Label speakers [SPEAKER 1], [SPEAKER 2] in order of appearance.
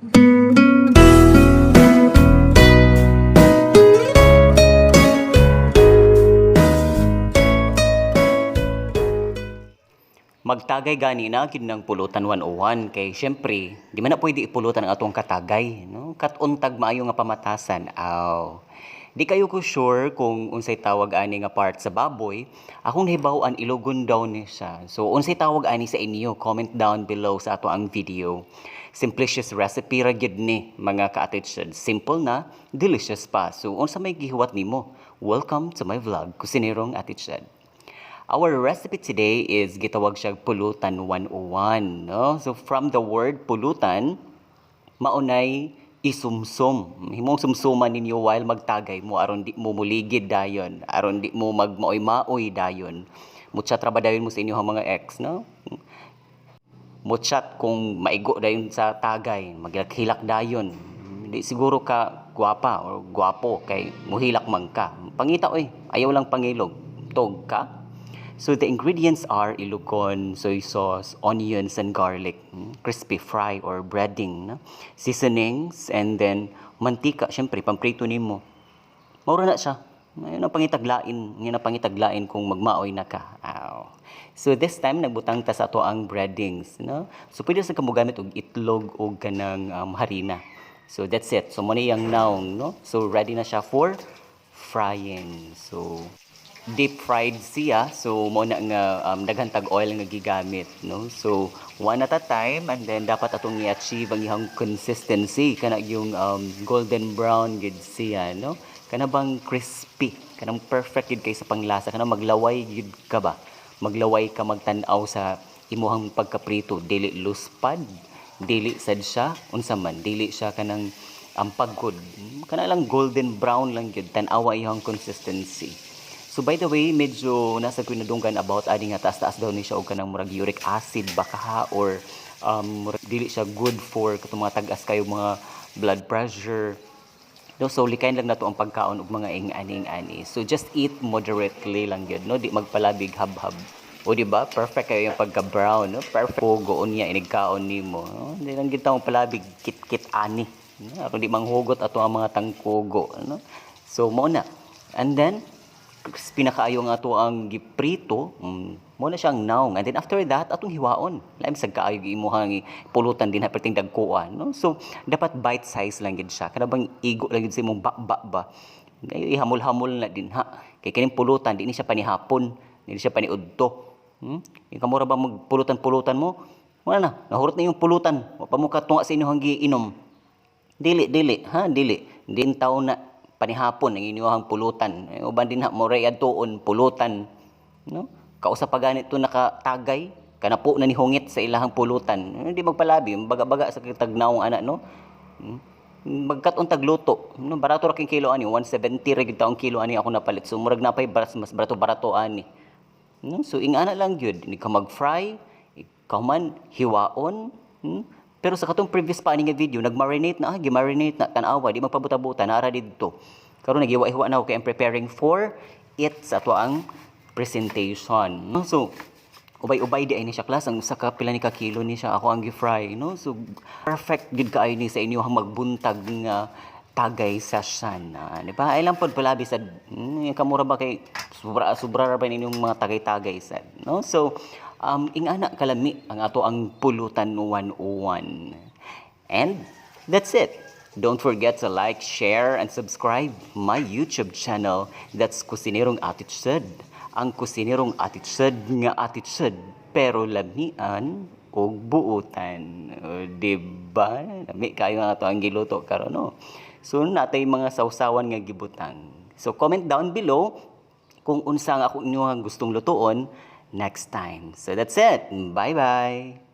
[SPEAKER 1] Magtagay gani na gid ng Pulutan 101 kay syempre di man na pwede ipulutan ang atong katagay, no? Kat-untag maayo nga pamatasan. Aw. Di kayo ko sure kung unsay tawag ani nga part sa baboy. Akong nahibaw-an, ilogon daw ni siya. So unsay tawag ani sa inyo? Comment down below sa ato ang video. Simplicious recipe ra gyud ni, mga ka-attention. Simple na, delicious pa. So unsa may gihuwat nimo? Welcome to my vlog, Kusinerong Ate Chad. Our recipe today is gitawag siya Pulutan 101, no? So from the word pulutan, maunay isumsum. Himong sumsuman ninyo while magtagay mo aron di mo muligid dayon, aron di mo magmaoy-maoy dayon. Muchat ra ba dayon mo sa inyong mga ex, no? Muchat kung maigo dayon sa tagay, maghilak dayon. Di siguro ka gwapa or gwapo kay muhilak man ka. Pangita oy, ayaw lang pangilog. Tog ka. So the ingredients are ilugon, soy sauce, onions and garlic, crispy fry or breading, no? Seasonings, and then mantika, syempre pamprito nimo. Maura na siya. Ayun ang pangitaglain, yun ang pangitaglain kung magmaoy na ka. Aw. So this time nagbutang ta sa ato ang breadings, no? So pwede sa ka mogamit og itlog og kanang harina. So that's it. So mo ni yang naong, no? So ready na siya for frying. So deep fried siya, so mo na nga daghan tag oil nga gigamit, no? So one at a time, and then dapat atong i-achieve ang iyang consistency, kana yung golden brown gid siya, no? Kana bang crispy, kanang perfect gid kay sa panglasa, kanang maglaway gid ka ba, maglaway ka magtan-aw sa imuhang pagkaprito, dili luspad, dili sad siya unsa man, dili siya kanang ang pagod, kana lang golden brown lang gyud, tan-awa iyang consistency. So by the way, medyo nasa ko nadunggan about ani nga taas-taas daw ni siya og kanang murag uric acid baka ha, or murag dili siya good for katong mga tag-as kayo mga blood pressure. No, so likayan lang nato ang pagkaon og mga ing-ani-ani. So just eat moderately lang gyud, no, di magpalabig habhab. O di ba? Perfect kayo yung pagka-brown, no? Perfect pugo unya inig kaon nimo, no? Di lang gid taong palabig kit-kit ani. No? Aron di manghugot ato ang mga tangkugo, no? So mo na. And then crispy na kaayo nga ato ang giprito, mo na siyang naong. And then after that, atong hiwaon. Laim sad kaayo imuhang pulutan din ha perting dagkuan, no? So dapat bite size lang gid siya. Kana bang igo lang gid sa imong ba ba. Ngayon ihamol-hamol na din ha. Kay kining pulutan di ni siya panihapon, di ni siya paniudto. Yung kamura ba magpulutan-pulutan mo? Wala na, nahurot na yung pulutan. Wa pa mo katunga sa inyong giinom. Dili, dili, ha, dili. Din taon na panihapon ang inyong pulutan. Eh, uban din ha, moray adtuon pulutan. No? Kausa pa ganit to nakatagay, kanapo na ni hungit sa ilahang pulutan. Eh, di magpalabi, baga-baga sa tagnaong ana, no? Magkat-on tagluto. No, barato ra king kilo ani, 170 ra gyud taong kilo ani ako napalit. So murag napay baras mas barato-barato ani. No? So ingana lang gyud, hindi ka mag-fry, ikaw man hiwaon. Pero sa katong previous pa ani nga video, nag-marinate na, gi-marinate na, tan-awa, di magpabuta-buta, nara didto. Karon nagiwa-hiwa na ako kay I'm preparing for it sa ato ang presentation. No? So ubay-ubay di ay ni siya, class, ang usa ka pila ni ka kilo ni siya ako ang gi-fry, no? So perfect gid kaayo ni sa inyo ang magbuntag nga tagay session, di ba? Ay lang pod palabi sa kamura ba kay sobra sobra ra ba ninyong mga tagay-tagay sad, no? So ingana kalami ang ato ang Pulutan 101. And that's it. Don't forget to like, share, and subscribe my YouTube channel. That's Kusinerong Ate Chud. Ang kusinerong Ate Chud nga Ate Chud, pero lamian og buutan. O, diba? Lami kayo nga ato ang giluto karon, no? So natay mga sawsawan nga gibutang. So comment down below kung unsa nga ako inyo ang gustong lutuon next time. So that's it. Bye-bye.